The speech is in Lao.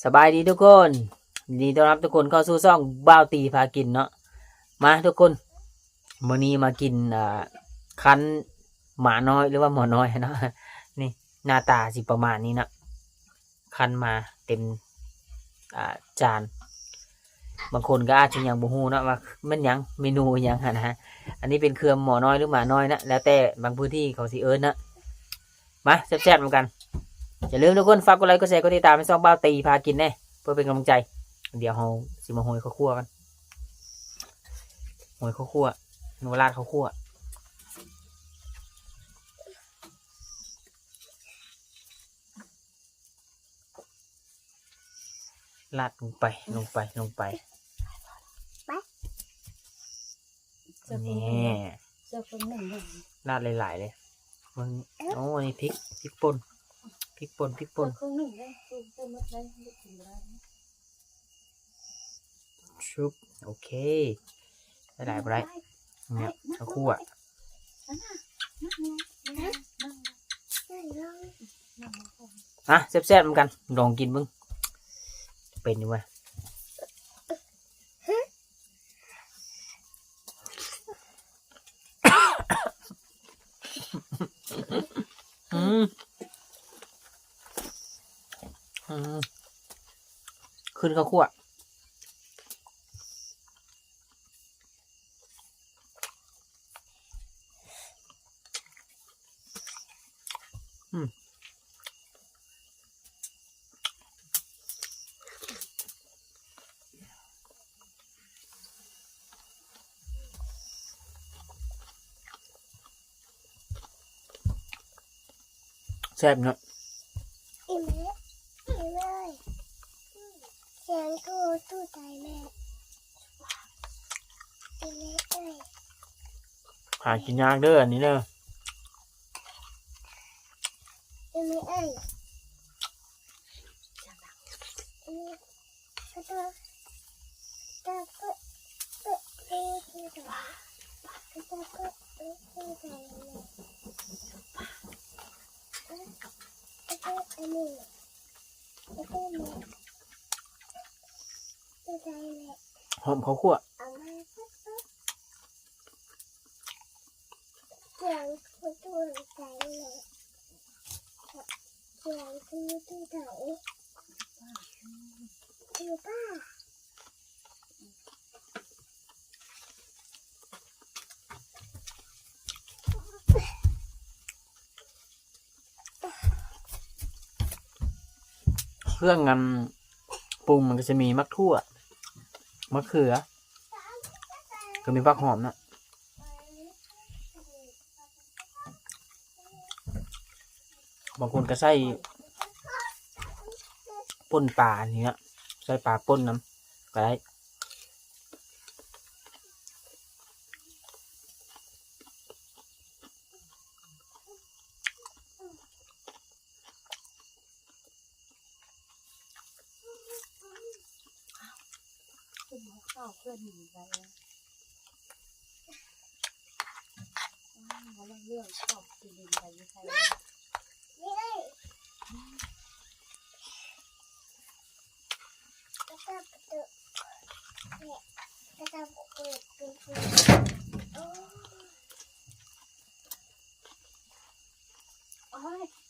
ສະບາຍດີທຸກຄົນ ຍິນດີຕ້ອນຮັບທຸກຄົນເຂົ້າສູ່ຊ່ອງບ່າວຕີພາກິນເນາະ. ມາທຸກຄົນ ມື້ນີ້ມາກິນ ອ່າ ຄັນໝານ້ອຍ ຫຼືວ່າໝໍນ້ອຍເນາະ. ນີ້ໜ້າຕາຊິປະມານນີ້ເນາະ ຄັນມາເຕັມ ອ່າ ຈານ. ບາງຄົນກໍອາດຈະຍັງບໍ່ຮູ້ເນາະວ່າແມ່ນຫຍັງ ເມນູຫຍັງຫັ້ນນະ. ອັນນີ້ເປັນເຄືອໝໍນ້ອຍ ຫຼືໝານ້ອຍນະ ແລ້ວແຕ່ບາງພື້ນທີ່ເຂົາຊິເອີ້ນນະ. ມາແຊບໆນຳກັນ. ຢ່າລືມທຸກຄົນ ຝາກກົດໄລ ກົດແຊ ກົດຕິດຕາມໃຫ້ຊ່ອງບ່າວຕີພາກິນແດ່ ເພື່ອເປັນກຳລັງໃຈ. ດຽວເຮົາຊິມາໂຮຍເຂົ້າຂົ້ວກັນ ໂຮຍເຂົ້າຂົ້ວ ຫຼືວ່າລາດເຂົ້າຂົ້ວ. ລາດລົງໄປ ລົງໄປ ລົງໄປ. ນີ້ ລາດຫຼາຍໆເລີຍ. ເບິ່ງ ໂອ້ ອັນນີ້ພິກ ພິກປົ່ນ ພິກປົ່ນ ພິກປົ່ນ. ຊຶບ ໂອເຄ ຫຼາຍໆບໍ່ໄດ້. ນີ້ ເຂົ້າຂົ້ວ. ອ່ະ ແຊບໆນຳກັນ ລອງກິນເບິ່ງ ເປັນຢູ່ບໍ່. ອືມ ອືມ ຄືເຂົ້າຂົ້ວ. ອືມ ແຊບເນາະ. ອີ່ແມ່ ອີ່ເອີຍ ສຽງຕູ້ຕູ້ໃຈແມ່ ອີ່ແມ່ເອີຍ. ຫາກິນຍາກເດີ ອັນນີ້ເດີ ອີ່ແມ່ເອີຍ. ຫອມເຂົ້າຂົ້ວ. ເຄື່ອງ ອັນ ປຸງມັນກໍຈະມີໝາກຖົ່ວ ໝາກເຂືອ ກໍມີຜັກຫອມເນາະ. ບາງຄົນກໍໃສ່ປົ່ນປານີ້ເນາະ ໃສ່ປາປົ່ນນຳກໍໄດ້. ໂອ້ຍ.